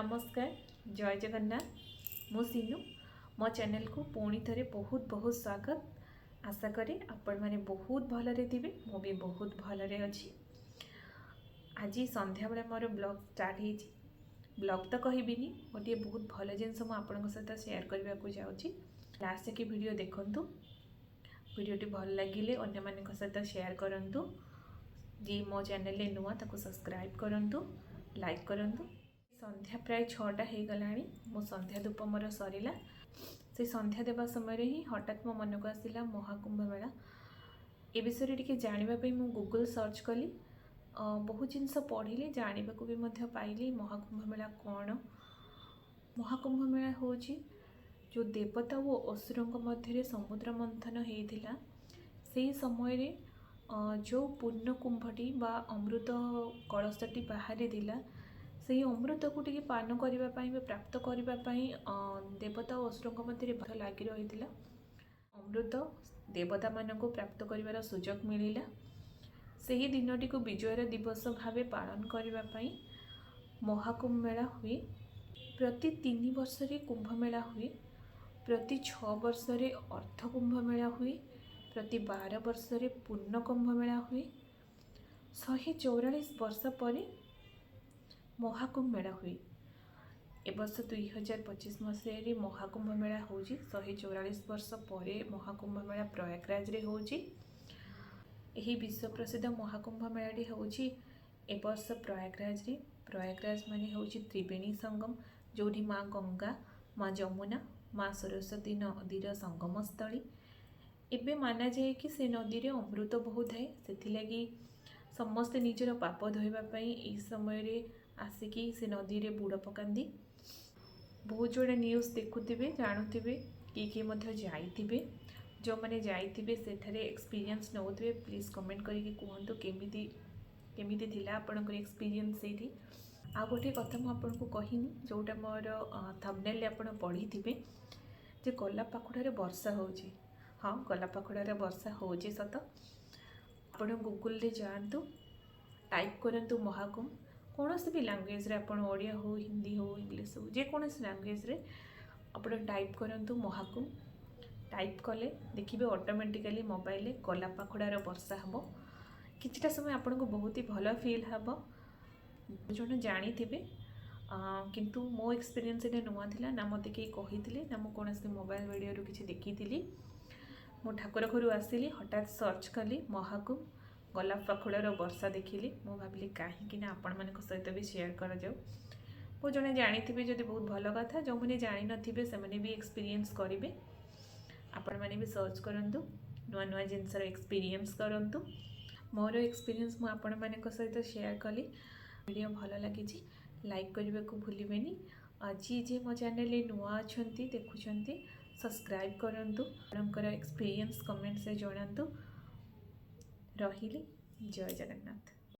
ନମସ୍କାର, ଜୟ ଜଗନ୍ନାଥ। ମୁଁ ସିନୁ। ମୋ ଚ୍ୟାନେଲକୁ ପୁଣି ଥରେ ବହୁତ ବହୁତ ସ୍ୱାଗତ। ଆଶା କରେ ଆପଣମାନେ ବହୁତ ଭଲରେ ଥିବେ। ମୁଁ ବି ବହୁତ ଭଲରେ ଅଛି। ଆଜି ସନ୍ଧ୍ୟାବେଳେ ମୋର ବ୍ଲଗ୍ ଷ୍ଟାର୍ଟ ହେଇଛି। ବ୍ଲଗ୍ ତ କହିବିନି, ଗୋଟିଏ ବହୁତ ଭଲ ଜିନିଷ ମୁଁ ଆପଣଙ୍କ ସହିତ ସେୟାର କରିବାକୁ ଯାଉଛି। ଲାଷ୍ଟ ଯାକେ ଭିଡ଼ିଓ ଦେଖନ୍ତୁ। ଭିଡ଼ିଓଟି ଭଲ ଲାଗିଲେ ଅନ୍ୟମାନଙ୍କ ସହିତ ସେୟାର କରନ୍ତୁ। ଯିଏ ମୋ ଚ୍ୟାନେଲରେ ନୂଆ, ତାକୁ ସବସ୍କ୍ରାଇବ୍ କରନ୍ତୁ, ଲାଇକ୍ କରନ୍ତୁ। ସନ୍ଧ୍ୟା ପ୍ରାୟ 6ଟା ହେଇଗଲାଣି। ମୁଁ ସନ୍ଧ୍ୟା ଧୂପ ମୋର ସରିଲା। ସେ ସନ୍ଧ୍ୟା ଦେବା ସମୟରେ ହିଁ ହଠାତ୍ ମୋ ମନକୁ ଆସିଲା ମହାକୁମ୍ଭ ମେଳା। ଏ ବିଷୟରେ ଟିକେ ଜାଣିବା ପାଇଁ ମୁଁ ଗୁଗଲ୍ ସର୍ଚ୍ଚ କଲି। ବହୁତ ଜିନିଷ ପଢ଼ିଲି, ଜାଣିବାକୁ ବି ମଧ୍ୟ ପାଇଲି ମହାକୁମ୍ଭ ମେଳା କ'ଣ। ମହାକୁମ୍ଭ ମେଳା ହେଉଛି ଯେଉଁ ଦେବତା ଓ ଅସୁରଙ୍କ ମଧ୍ୟରେ ସମୁଦ୍ର ମନ୍ଥନ ହେଇଥିଲା, ସେହି ସମୟରେ ଯେଉଁ ପୂର୍ଣ୍ଣ କୁମ୍ଭଟି ବା ଅମୃତ କଳସଟି ବାହାରିଥିଲା, ସେହି ଅମୃତକୁ ଟିକେ ପାନ କରିବା ପାଇଁ ବା ପ୍ରାପ୍ତ କରିବା ପାଇଁ ଦେବତା ଓ ଅସୁରଙ୍କ ମଧ୍ୟରେ ଭୟ ଲାଗି ରହିଥିଲା। ଅମୃତ ଦେବତାମାନଙ୍କୁ ପ୍ରାପ୍ତ କରିବାର ସୁଯୋଗ ମିଳିଲା। ସେହି ଦିନଟିକୁ ବିଜୟର ଦିବସ ଭାବେ ପାଳନ କରିବା ପାଇଁ ମହାକୁମ୍ଭ ମେଳା ହୁଏ। ପ୍ରତି 3 ବର୍ଷରେ କୁମ୍ଭମେଳା ହୁଏ। ପ୍ରତି 6 ବର୍ଷରେ ଅର୍ଦ୍ଧ କୁମ୍ଭମେଳା ହୁଏ। ପ୍ରତି 12 ବର୍ଷରେ ପୂର୍ଣ୍ଣ କୁମ୍ଭମେଳା ହୁଏ। 144 ବର୍ଷ ପରେ ମହାକୁମ୍ଭ ମେଳା ହୁଏ। ଏ ବର୍ଷ 2025 ମସିହାରେ ମହାକୁମ୍ଭ ମେଳା ହେଉଛି। 144 ବର୍ଷ ପରେ ମହାକୁମ୍ଭ ମେଳା ପ୍ରୟାଗରାଜରେ ହେଉଛି। ଏହି ବିଶ୍ୱ ପ୍ରସିଦ୍ଧ ମହାକୁମ୍ଭ ମେଳାଟି ହେଉଛି ଏ ବର୍ଷ ପ୍ରୟାଗରାଜରେ। ପ୍ରୟାଗରାଜ ମାନେ ହେଉଛି ତ୍ରିବେଣୀ ସଙ୍ଗମ, ଯେଉଁଠି ମା ଗଙ୍ଗା, ମା ଯମୁନା, ମା ସରସ୍ୱତୀ ନଦୀର ସଙ୍ଗମସ୍ଥଳୀ। ଏବେ ମାନାଯାଏ କି ସେ ନଦୀରେ ଅମୃତ ବହୁଥାଏ। ସେଥିଲାଗି ସମସ୍ତେ ନିଜର ପାପ ଧୋଇବା ପାଇଁ ଏହି ସମୟରେ ଆସିକି ସେ ନଦୀରେ ବୁଡ଼ ପକାନ୍ତି। ବହୁତ ଜଣ ନ୍ୟୁଜ୍ ଦେଖୁଥିବେ, ଜାଣୁଥିବେ, କିଏ କିଏ ମଧ୍ୟ ଯାଇଥିବେ। ଯେଉଁମାନେ ଯାଇଥିବେ, ସେଠାରେ ଏକ୍ସପିରିଏନ୍ସ ନେଉଥିବେ, ପ୍ଲିଜ୍ କମେଣ୍ଟ କରିକି କୁହନ୍ତୁ କେମିତି କେମିତି ଥିଲା ଆପଣଙ୍କର ଏକ୍ସପିରିଏନ୍ସ ସେଇଠି। ଆଉ ଗୋଟିଏ କଥା ମୁଁ ଆପଣଙ୍କୁ କହିନି, ଯେଉଁଟା ମୋର ଥମ୍ବନେଲ୍ରେ ଆପଣ ପଢ଼ିଥିବେ ଯେ ଗଲାପାଖୁଡ଼ାରେ ବର୍ଷା ହେଉଛି। ହଁ, ଗଲାପାଖୁଡ଼ାରେ ବର୍ଷା ହେଉଛି ସତ। ଆପଣ ଗୁଗୁଲରେ ଯାଆନ୍ତୁ, ଟାଇପ୍ କରନ୍ତୁ ମହାକୁମ୍ଭ, କୌଣସି ବି ଲାଙ୍ଗୁଏଜରେ, ଆପଣ ଓଡ଼ିଆ ହଉ, ହିନ୍ଦୀ ହଉ, ଇଂଲିଶ ହଉ, ଯେକୌଣସି ଲାଙ୍ଗୁଏଜରେ ଆପଣ ଟାଇପ୍ କରନ୍ତୁ ମହାକୁମ୍ଭ। ଟାଇପ୍ କଲେ ଦେଖିବେ ଅଟୋମେଟିକାଲି ମୋବାଇଲରେ କଲାପାଖୁଡ଼ାର ବର୍ଷା ହେବ। କିଛିଟା ସମୟ ଆପଣଙ୍କୁ ବହୁତ ହି ଭଲ ଫିଲ୍ ହେବ। ଜଣେ ଜାଣିଥିବେ, କିନ୍ତୁ ମୋ ଏକ୍ସପିରିଏନ୍ସ ଏଇଟା ନୂଆ ଥିଲା। ନା ମୋତେ କେହି କହିଥିଲେ, ନା ମୁଁ କୌଣସି ମୋବାଇଲ ଭିଡ଼ିଓରୁ କିଛି ଦେଖିଥିଲି। ମୁଁ ଠାକୁର ଘରୁ ଆସିଲି, ହଠାତ୍ ସର୍ଚ୍ଚ କଲି ମହାକୁମ୍ଭ, ଗୋଲାପ ପାଖୁଡ଼ାର ବର୍ଷା ଦେଖିଲି। ମୁଁ ଭାବିଲି କାହିଁକି ନା ଆପଣମାନଙ୍କ ସହିତ ବି ସେୟାର କରାଯାଉ। ବହୁତ ଜଣେ ଜାଣିଥିବେ ଯଦି, ବହୁତ ଭଲ କଥା। ଯେଉଁମାନେ ଜାଣିନଥିବେ, ସେମାନେ ବି ଏକ୍ସପିରିଏନ୍ସ କରିବେ। ଆପଣମାନେ ବି ସର୍ଚ୍ଚ କରନ୍ତୁ, ନୂଆ ନୂଆ ଜିନିଷର ଏକ୍ସପିରିଏନ୍ସ କରନ୍ତୁ। ମୋର ଏକ୍ସପିରିଏନ୍ସ ମୁଁ ଆପଣମାନଙ୍କ ସହିତ ସେୟାର କଲି। ଭିଡ଼ିଓ ଭଲ ଲାଗିଛି, ଲାଇକ୍ କରିବାକୁ ଭୁଲିବେନି। ଆଉ ଯିଏ ଯିଏ ମୋ ଚ୍ୟାନେଲରେ ନୂଆ ଅଛନ୍ତି, ଦେଖୁଛନ୍ତି, ସବସ୍କ୍ରାଇବ୍ କରନ୍ତୁ। ଆପଣଙ୍କର ଏକ୍ସପିରିଏନ୍ସ କମେଣ୍ଟସରେ ଜଣାନ୍ତୁ। ରହିଲି, ଜୟ ଜଗନ୍ନାଥ।